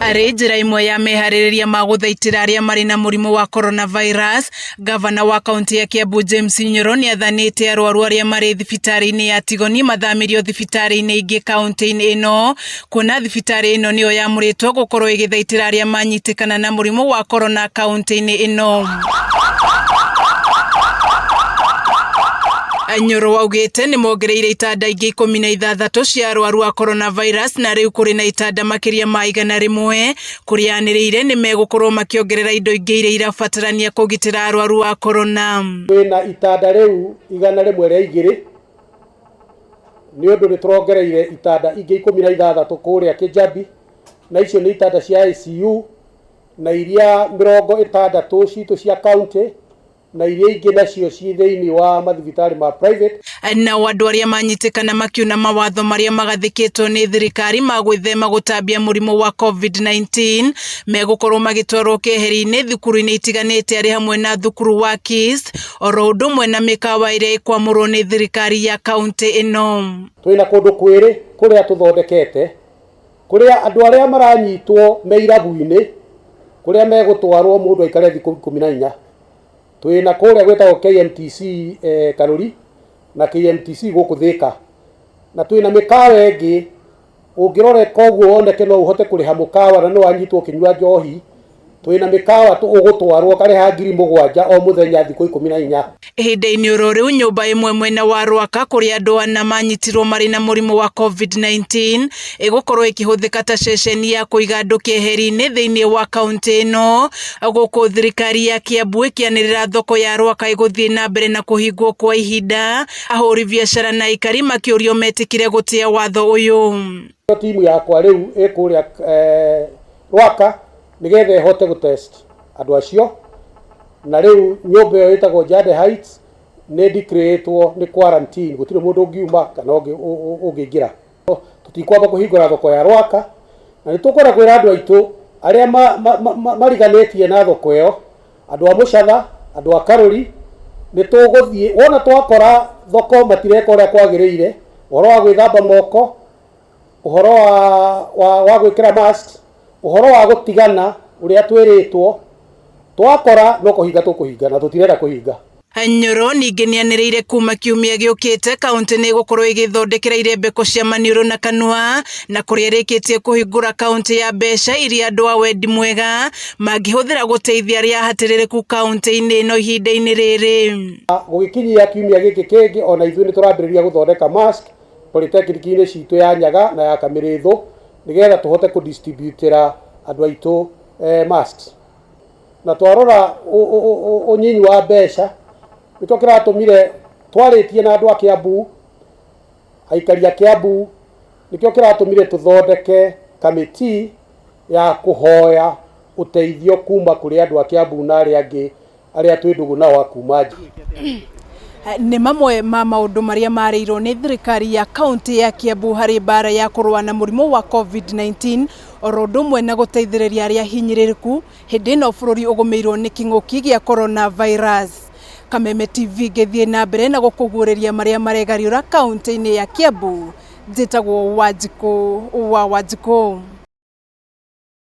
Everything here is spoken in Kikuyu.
Arĩ njĩra ĩmwe ya meharĩrĩria ma gũthaitĩra arĩa marĩ na mũrimũ wa coronavirus, Gavana wa kaunti ya Kiambu James Nyoro nĩ athanĩte arwaru arĩa marĩ thibitarĩ-inĩ ya Tigoni mathamĩrio thibitarĩ-inĩ ingĩ kaunti-inĩ ĩno, kuona thibitarĩ ĩno nĩyo yamũrĩtwo gũkorwo ĩgĩthaitĩra arĩa manyitĩkana na mũrimũ wa corona kaunti-inĩ ĩno. Nyoro augĩte nĩ mongereire itanda ingĩ 16 cia arwaru a coronavirus na rĩu kũrĩ na itanda makĩria ma 100 kũrĩa anĩrĩire nĩ megũkorwo makĩongerera indo ingĩ iria irabatarania kũgitĩra arwaru a corona. Twĩna itanda rĩu 102 nĩ ũndũ nĩ tũrongereire itanda ingĩ 16 kũrĩa Kĩjabi, na icio nĩ itanda cia ICU na iria 60 citũ cia county na iria ingĩ nacio ciĩ thĩinĩ wa mathibitarĩ ma private. Nao andũ arĩa manyitĩkana makiuna mawatho marĩa magathĩkĩtwo nĩ thirikari ma gwĩthema gũtambia mũrimũ wa COVID-19 megũkorwo magĩtwarwo keheri-inĩ thukuru-inĩ itiganĩte arĩ hamwe na thukuru wa KISS oro ũndũ ũmwe na mĩkawa ĩrĩa ĩkwamũrwo nĩ thirikari ya kaunti ĩno. Twĩna kũndũ kwĩrĩ kũrĩa tũthondekete kũrĩa andũ arĩa maranyitwo me irabu-inĩ kũrĩa megũtwarwo mũndũ aikare thikũ 14. Twĩna kũrĩa gwĩtagwo KMTC Karũri na KMTC gũkũ Thika, na twĩna mĩkawa ĩngĩ ũngĩroreka ũguo woneke no ũhote kũrĩha mũkawa na nĩ wanyitwo ũkĩnyua njohi. Twĩna mĩkawa ũgũtwarwo ũkarĩha 7,000 o mũthenya thikũ 14. Ihinda-inĩ oro rĩu nyũmba ĩmwe mwena wa Rwaka kũrĩa andũ ana manyitirwo marĩ na mũrimũ wa COVID-19 ĩgũkorwo ĩkĩhũthĩka ta ceceni ya kũiga andũ keheri-inĩ thĩinĩ wa kaunti ĩno, gũkũ thirikari ya Kiambu ĩkĩanĩrĩra thoko ya Rwaka ĩgũthiĩ na mbere na kũhingwo kwa ihinda, ahũri biacara na aikari makĩũrio metĩkĩre gũtĩa watho ũyũ. Timu yakwa rĩu ĩ kũrĩa Rwaka nĩgetha ĩhote gũtest andũ acio, na rĩu nyũmba ĩyo ĩtagwo Jade Heights nĩ declaretwo nĩ quarantine, gũtirĩ mũndũ ũngiuma kana ũngĩingĩra. Tũtikwamba kũhingũra thoko ya Rwaka, na nĩ tũkwenda kwĩra andũ aitũ arĩa mariganĩtie na thoko ĩyo, andũ a Mũcatha, andũ a Karũri, nĩ tũgũthiĩ wona twakora thoko matireka ũrĩa kwagĩrĩire, ũhoro wa gwĩthamba moko, ũhoro wa gwĩkĩra mask, ũhoro wa gũtigana ũrĩa twĩrĩtwo, twakora no kũhinga tũkũhinga na tũtirenda kũhinga. Nyoro ningĩ nĩanĩrĩire kuma kiumia gĩũkĩte kaunti nĩ ĩgũkorwo ĩgĩthondekera irembeko cia maniũrũ na kanua, na kũrĩa ĩrĩkĩtie kũhingũra kaunti ya mbeca iria andũ a wendi mwega mangĩhũthĩra gũteithia arĩa ahatĩrĩrĩku kaunti-inĩ ĩno ihinda-inĩ rĩrĩ. Gũgĩkinyia kiumia gĩkĩ kĩngĩ ona ithuĩ nĩ tũrambĩrĩria gũthondeka mask polytechnic-inĩ citũ ya Nyaga na ya Kamĩrĩthũ nĩgetha tũhote kũdistributĩra andũ aitũ masks. Na twarora ũnyinyi wa mbeca nĩkĩo kĩratũmire twarĩtie na andũ a Kiambu, aikari a Kiambu, nĩkĩo kĩratũmire tũthondeke kamĩti ya kũhoya ũteithio kuma kũrĩ andũ a Kiambu na arĩa angĩ arĩa twĩ ndũgũ nao a kuma nja. Nĩ mamwe ma maũndũ marĩa marĩirwo nĩ thirikari ya kaunti ya Kiambu harĩ mbara ya kũrũa na mũrimũ wa COVID-19 oro ũndũ ũmwe na gũteithĩrĩria arĩa hinyĩrĩrĩku hĩndĩ ĩno bũrũri ũgũmĩirwo nĩ kĩng'ũki gĩa coronavirus. Kameme TV ngĩthiĩ na mbere na gũkũguũrĩria marĩa maregariũra kaunti-inĩ ya Kiambu, njĩtagwo Wanjikũ wa Wanjikũ.